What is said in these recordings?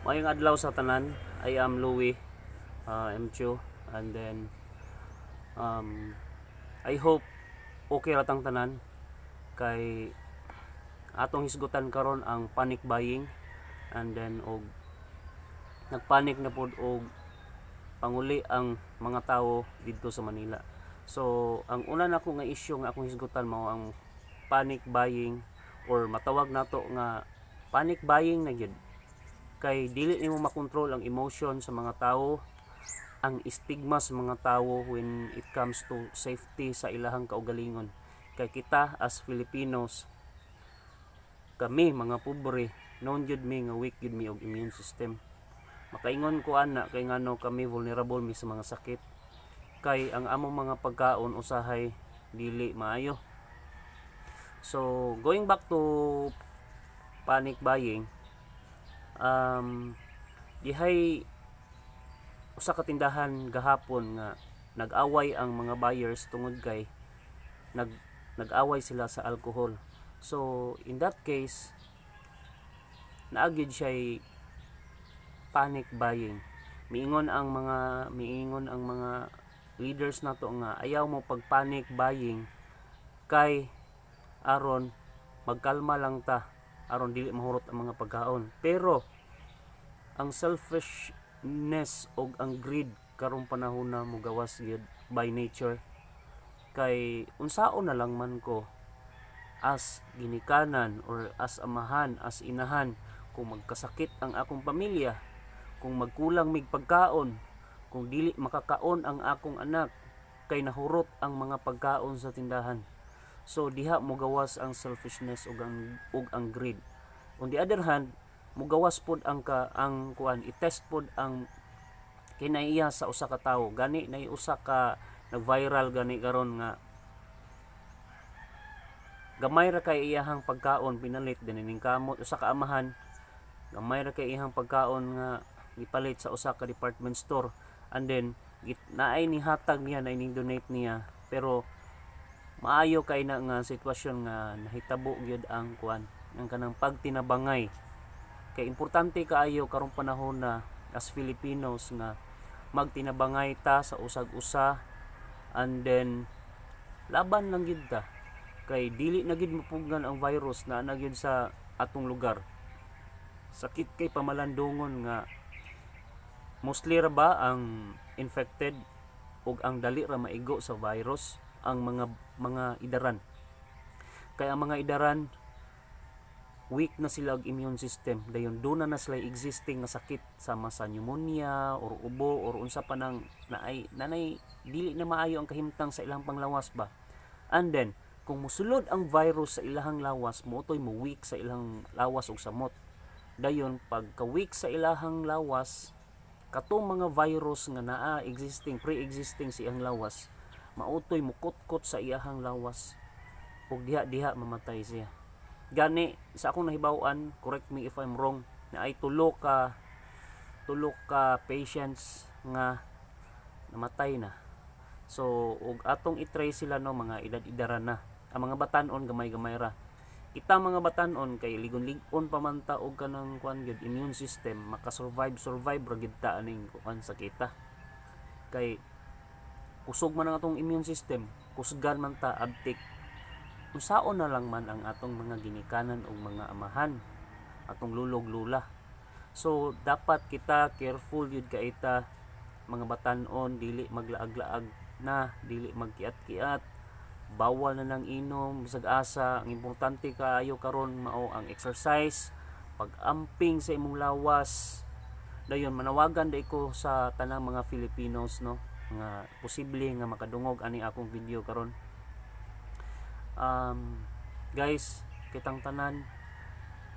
Maayong adlaw sa tanan. I am Louie M. Chu, and then I hope okay ra tang tanan kay atong hisgutan karon ang panic buying, and then og nagpanic na pod og panguli ang mga tao didto sa Manila. So, ang una nako nga issue nga akong hisgutan mao ang panic buying or matawag nato nga panic buying na gyud kay dili nimo makontrol ang emotion sa mga tao, ang stigma sa mga tao when it comes to safety sa ilahang kaugalingon. Kay kita as Filipinos, kami mga pobre, known gyud mi nga weak gyud mi og immune system. Makaingon ko ana kay ngano kami vulnerable mi sa mga sakit kay ang among mga pagkaon usahay dili maayo. So going back to panic buying, dihay usa ka tindahan gahapon nga nag-away ang mga buyers tungod kay nag-away sila sa alcohol. So in that case, naa gyud siya panic buying. Miingon ang mga leaders nato nga ayaw mo pag panic buying kay aron magkalma lang ta aron dili mahurot ang mga pagkaon. Pero ang selfishness og ang greed karong panahon na mugawas gyud by nature kay unsaon na lang man ko as ginikanan or as amahan, as inahan, kung magkasakit ang akong pamilya, kung magkulang mig pagkaon, kung dili makakaon ang akong anak kay nahurot ang mga pagkaon sa tindahan? So diha mogawas ang selfishness ug ang greed. On the other hand, mugawas pod ang kuan, i-test pod ang kinaiya sa usa ka tawo. Gani nay usa ka nag-viral gani karon nga gamay ra kay iyahang pagkaon pinalit din ning kamot usa ka amahan, gamay ra kay iyahang pagkaon nga gipalit sa usa ka department store, and then naay nihatag niya, naay ning donate niya, pero maayo kay na nga sitwasyon nga nahitabo gyud ang kuan, ang kanang pagtinabangay, kay importante kaayo karong panahon na as Filipinos nga magtinabangay ta sa usag-usa and then laban lang gyud ta kay dili na gyud mapugnan ang virus na na gyud sa atong lugar. Sakit kay pamalandungon nga mostly ra ba ang infected ug ang dali ra maigo sa virus ang mga idaran, kay ang mga idaran weak na sila og immune system. Dayon duna na sila existing nga sakit sama sa pneumonia or ubo or unsa pa nang naay nanay dili na maayo ang kahimtang sa ilang panglawas ba. And then kung musulod ang virus sa ilahang lawas, motoy mo weak sa ilang lawas ug samot. Dayon pagka weak sa ilahang lawas, katong mga virus nga naa existing, pre-existing sa iyang lawas, mautoy mukutkot sa iyahang lawas ug diha diha mamatay siya. Gani sa akong nahibaw-an, correct me if I'm wrong, na ay tulo ka patients nga namatay na. So ug atong i-trace sila, no, mga edad-edaran na. Ang mga batan-on, gamay-gamay ra. Kita mga batan-on kay ligon-ligon pa man ta og kanang kuan gyud, immune system, makasurvive survive ra gyud ta aning kuan sa kita kay kusog man ang atong immune system, kusgan man ta abtik. Unsaon na lang man ang atong mga ginikanan ug mga amahan, atong lulog lula? So dapat kita careful yun kay ta mga batan-on, dili maglaag-laag na, dili magkiat-kiat, bawal na nang inom bisag asa. Ang importante kaayo karon mao ang exercise, pag-amping sa imong lawas. Dayon manawagan day ko sa tanang mga Filipinos, no, nga posible nga makadungog ani akong video karon. Guys, kitang tanan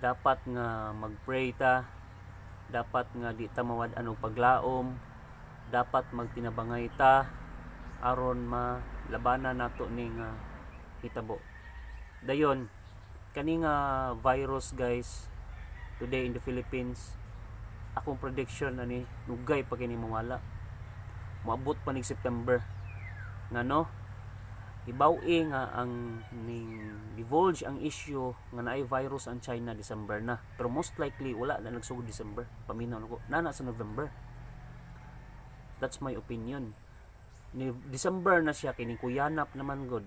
dapat nga magpray ta, dapat nga di ta mawad-an og paglaom, dapat magtinabangay ta aron malabanan nato ni nga hitabo. Dayon kani nga virus, guys, today in the Philippines, akong prediction ani nugay pa kini mawala, moabot pa nig September. Ngano Hibaw-i nga ang ning divulge ang issue nga naay virus ang China, December na. Pero most likely wala na nagsugod December. Paminaw nako nana sa November. That's my opinion. Ni December na siya kining kuyanap naman god.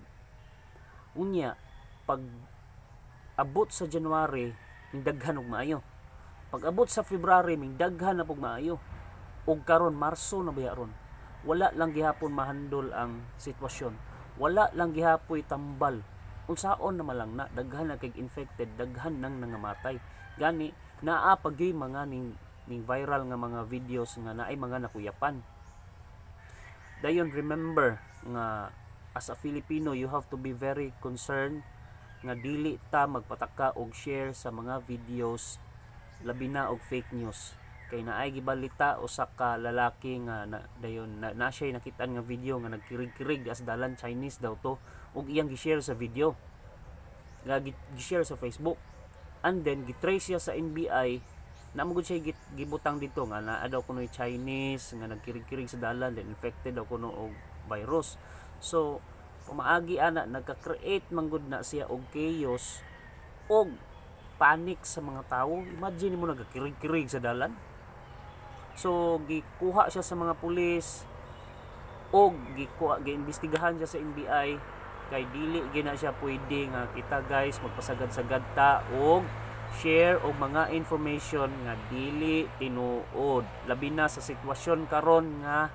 Unya pag abot sa January, ning daghan og maayo. Pag abot sa February, ming daghan na pug maayo. Ug karon Marso na baya ron. Wala lang gihapon mahandol ang sitwasyon. Wala lang gihapoy tambal. Unsaon na malang na daghan na kay infected, daghan nang nangamatay. Gani naa pa gyuy mga ning viral nga mga videos nga naay mga nakuyapan. Dayon remember nga as a Filipino, you have to be very concerned nga dili ta magpataka og share sa mga videos, labi na og fake news, kay naay gibalita usa ka lalaki nga na, dayon na siya nakitaan nga video nga nagkirig-kirig as dalan. Chinese daw to, ug iyang gi-share sa video nga gi-share sa Facebook and then gitrace siya sa NBI na mo gud siya gibutang dito nga naa daw kuno'y Chinese nga nagkirig-kirig sa dalan, then infected daw kuno og virus. So pamaagi ana, nagka-create man gud na siya og chaos og panic sa mga tao. Imagine mo, nagkirig-kirig sa dalan. So gikuha siya sa mga pulis og gikuha, giimbestigahan siya sa NBI kay dili gina siya pwede nga kita, guys, magpasagad-sagad ta og share og mga information nga dili tinuod, labi na sa sitwasyon karon nga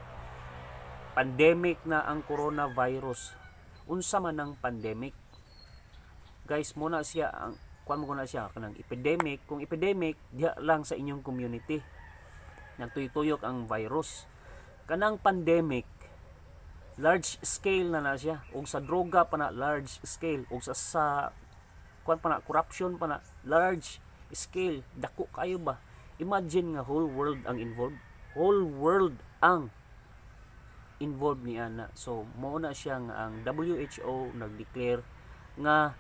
pandemic na ang coronavirus. Unsa man ang pandemic, guys? Mo na siya ang kuan mo na siya kanang epidemic. Kung epidemic, diha lang sa inyong community nagtuytuyok ang virus. Kanang pandemic, large scale na na siya, ug sa droga pa na large scale, ug sa kuan pa na, corruption pa na large scale, dako kayo ba. Imagine nga whole world ang involved, whole world ang involved ni ana. So mo na siya nga ang WHO nag-declare nga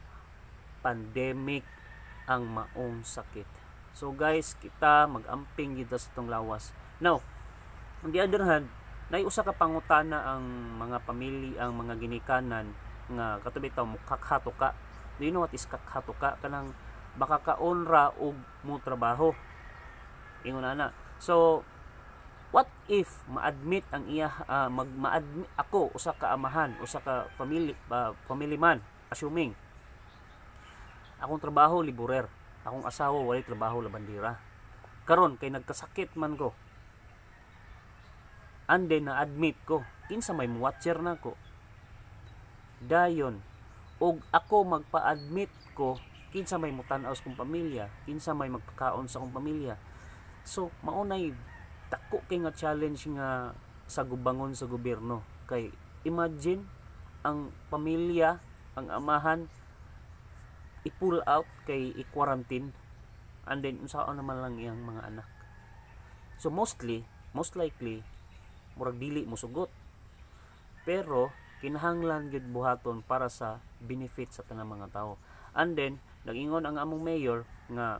pandemic ang maong sakit. So guys, kita mag-amping kita sa itong lawas. Now, on the other hand, nay usa ka pangutana ang mga pamilya, ang mga ginikanan nga kato bitaw mo kakhatuka. Do you know what is kakhatuka? Kanang baka kaon ra og mo trabaho. Ingon ana. So what if ma-admit ang iya mag ma-admit ako, usa ka amahan, usa ka family man, assuming akong trabaho laborer, akong asawa walay trabaho, labandera. Karon kay nagkasakit man ko and then na-admit ko, kinsa may watcher nako? Dayon og ako magpa-admit ko, kinsa may mutan-aw sa kong pamilya? Kinsa may magpakaon sa akong pamilya? So maunay dako kay nga challenge nga sa gubangon sa gobyerno, kay imagine ang pamilya, ang amahan i-pull out kay i-quarantine, and then unsaon naman lang iyang mga anak? So most likely murag dili mo sugot, pero kinahanglan gyud buhaton para sa benefit sa tanang mga tao. And then nag-ingon ang among mayor nga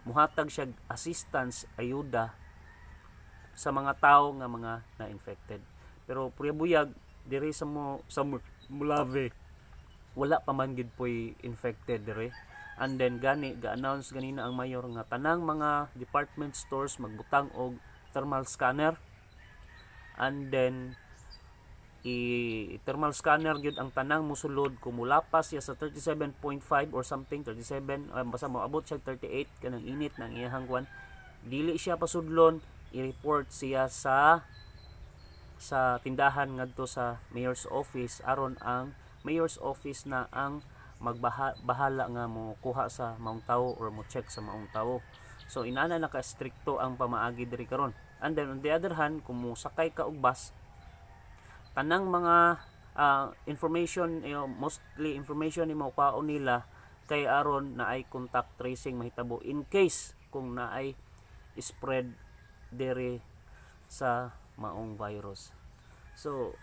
muhatag siya assistance, ayuda sa mga tao nga mga na-infected. Pero purya buyag diri sa mo sa Molave, wala pa man gid poy infected dire. And then gani ga-announce ganina ang mayor nga tanang mga department stores magbutang og thermal scanner, and then i thermal scanner gyud ang tanang musulod. Kung mulapas siya sa 37.5 or something, 37, basta moabot siya 38 kanang init ng iyahang kwan, dili siya pasudlon, i-report siya sa tindahan ngadto sa mayor's office aron ang mayor's office na ang magbahala nga mo kuha sa maong tawo or mo check sa maong tawo. So inana na ka strikto ang pamaagi diri karon. And then on the other hand, kung mosakay ka og bus, tanang mga information, mostly information ni makuhaon nila kay aron na ay contact tracing mahitabo in case kung naay spread diri sa maong virus. So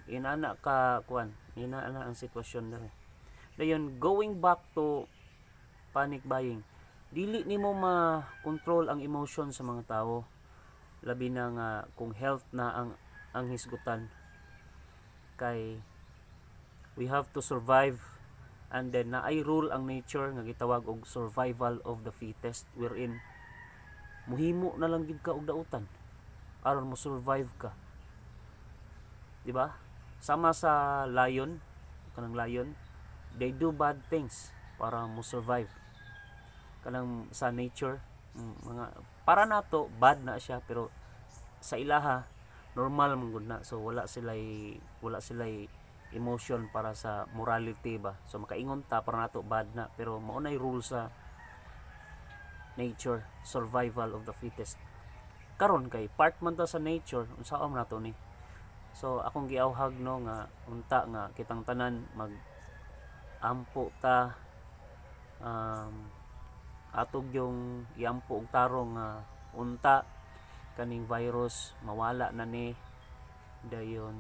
inana ka kuan, inana ang sitwasyon diri. Dayon, going back to panic buying, dili nimo ma-control ang emotion sa mga tao, labi na nga kung health na ang hisgutan, kay We have to survive. And then naay rule ang nature nga gitawag og survival of the fittest, wherein muhimo na lang gid ka og dautan aron mo survive ka, di ba? Sama sa lion, kanang lion, they do bad things para mo survive. Kanang sa nature, mga para nato bad na siya, pero sa ilaha normal man gud na. So wala sila emotion para sa morality ba. So makaingon ta, para nato bad na, pero mao nay rule sa nature, survival of the fittest. Karon kay part man ta sa nature, unsaon man nato ni? So akong giawhag, no, nga unta nga kitang tanan mag ampo ta, atog yung iampo og tarong nga unta kaning virus mawala na ni dayon,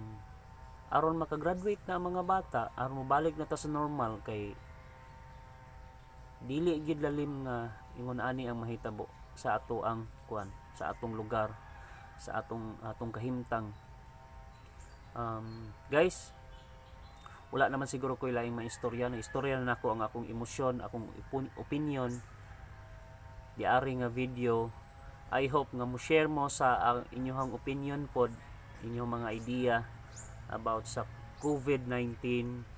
aron makagraduate na ang mga bata, aron mobalik na ta sa normal, kay dili gid lalim nga ingon ani ang mahitabo sa ato ang kuan, sa atong lugar, sa atong atong kahimtang. Guys, wala naman siguro ko'y laing maistorya na istorya na nako ang akong emosyon, akong opinion diari nga video. I hope nga mo share mo sa ang inyong opinion pod, inyong mga idea about sa COVID-19,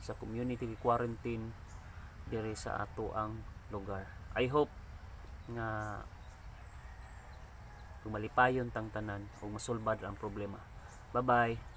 sa community quarantine diri sa ato ang lugar. I hope nga malipayon tang tanan ug masulbad ang problema. Bye bye.